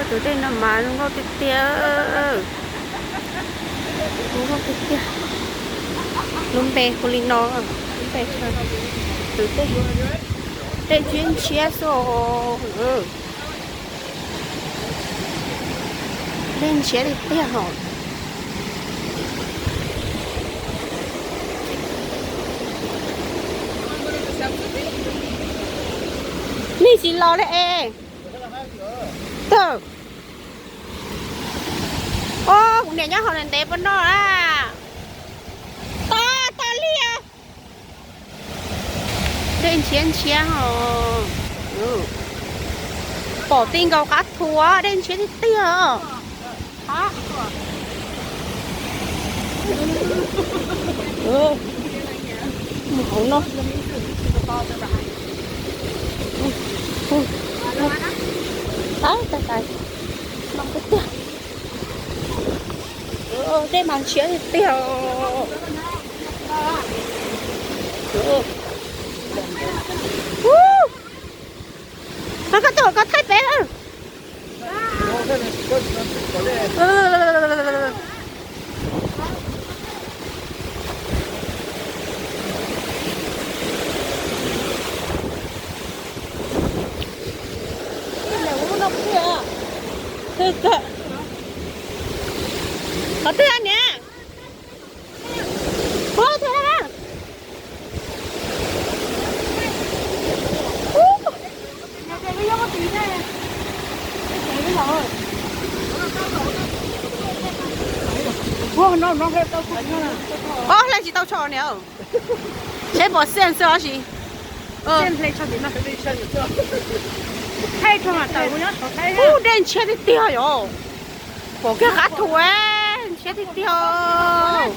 Tus dej no mas zoo nkauj tiag tiag. Zoo nkauj tiag tiag. Lub npe hu li no, lub npe, tus dej, dej ntshiab ntshiab xwb os. Dej ntshiab tiag tiag os. Nej tsis los li es. Tawg. Os, kuv niam nyob hauv ntev ntev puas noj na. Toj, toj liaj. Dej ntshiab ntshiab os. Pom ti nkaus qab thu, dej ntshiab tiag tiag os. Mus hauv no. Tais, tais, tais. Dej mas ntshiab tiag tiag. Koj tuaj, koj thaij peb. Qhov twg niam? Ua twg na? Ob, hle tsis tau tsho niam. Seb pom xiaj xwb os sis. Ub, dej ntshiab tiag tiag yom. Pom kiag qab thu, ntshiab tiag tiag.